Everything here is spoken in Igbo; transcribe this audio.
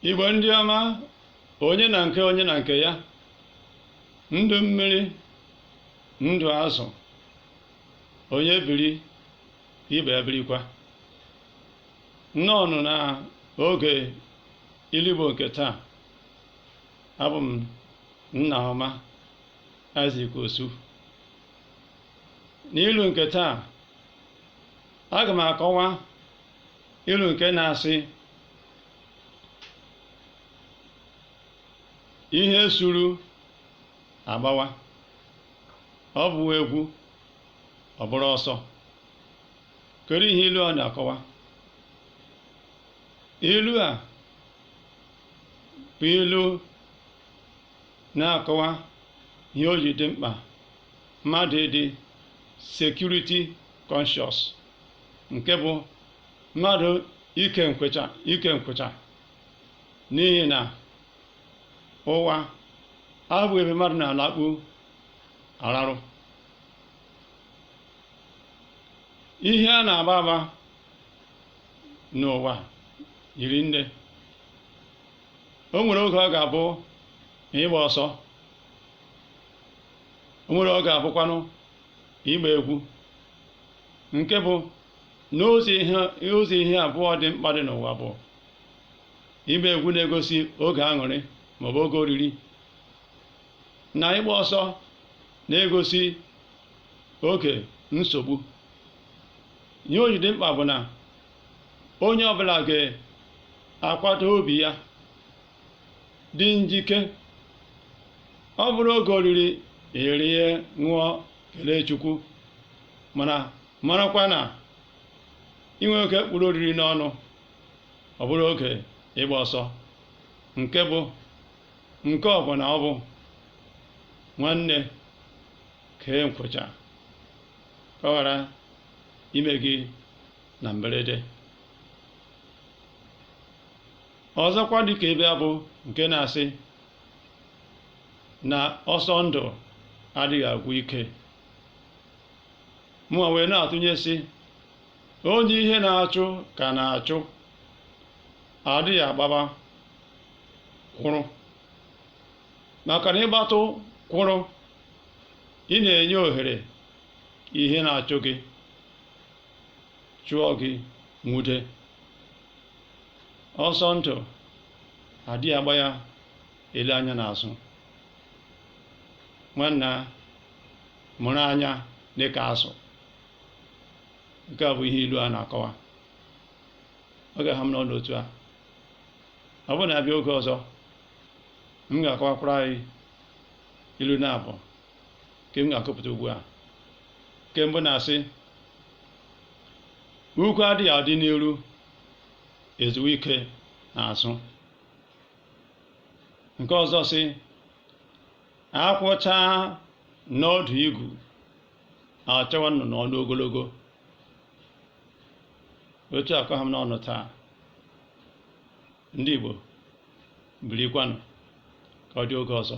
Igbo ndị ọma, onye na nke onye na nke ya, ndụ mmiri, ndụ azụ, onye biri, ibe ya birikwa. Nnọọnụ na oge ilu Igbo nke taa. Abụ m Nnaọma Isaac Osu. N'ilu nke taa, aga m akọwa ilu nke na-asị ihe suru agbawa, ọ bụ egwu, ọ bụrụ ọsọ. Kedu ihe ilu a na-akọwa? Ilu a bụ ilu na-akọwa ihe o ji dị mkpa mmadụ ịdị security conscious, nke bụ mmadụ ike nkwụcha ike nkwụcha, n'ihi na ụwa abụghị ebe mmadụ na-alakpu ararụ. Ihe a na-agba agba n'ụwa yiri nne. O nwere oge ọ ga-abụ ịgba ọsọ, o nwere oge ga-abụkwanụ ịgba egwu, nke bụ n'ụzọ ihe abụọ dị mkpa dị n'ụwa bụ ịgba egwu na-egosi oge aṅụrị maọbụ oge oriri, na ịgba ọsọ na-egosi oge nsogbu. Ihe o ji dị mkpa bụ na onye ọbụla ga-akwado obi ya dị njike. Ọ bụrụ oge oriri, erie, ṅụọ, kelee Chukwu, mana marakwa na inwe oke mkpụrụ oriri n'ọnụ, ọ bụrụ oge ịgba ọsọ, nke bụ nke ọ bụ na ọ bụ nwanne kee nkwụcha ka ọ ghara ime gị na mberede. Ọzọkwa, dịka ebe a bụ nke na-asị na ọsọ ndụ adịghị agwụ ike, mụnwa wee na-atụnye sị onye ihe na-achụ ka na-achụ, adịghị agbaba kwụrụ, maka na ịgbatụ kwụrụ, ị na-enye ohere ihe na-achụ gị chụọ gị nwude. Ọsọ ndụ adịghị agba ya ele anya n'azụ. Nwanna, mụrụ anya dịka azụ. Nke a bụ ihe ilu a na-akọwa. Ọ ga-aha m n'ọnụ otu a. Ọ bụrụ na abịa oge ọzọ, m ga-akọwakwara anyị ilu na-abụ nke m ga-akọpụta ugbu a. Nke mbụ na-asị ukwu adịghị adị n'iru ezuwe ike n'azụ. Nke ọzọ sị akwụchaa n'ọdụ igu, achọwa nnụnụ ọnụ ogologo. Otu akọ ha m n'ọnụ taa. Ndị Igbo, birikwanụ ka ọ dị oge ọzọ.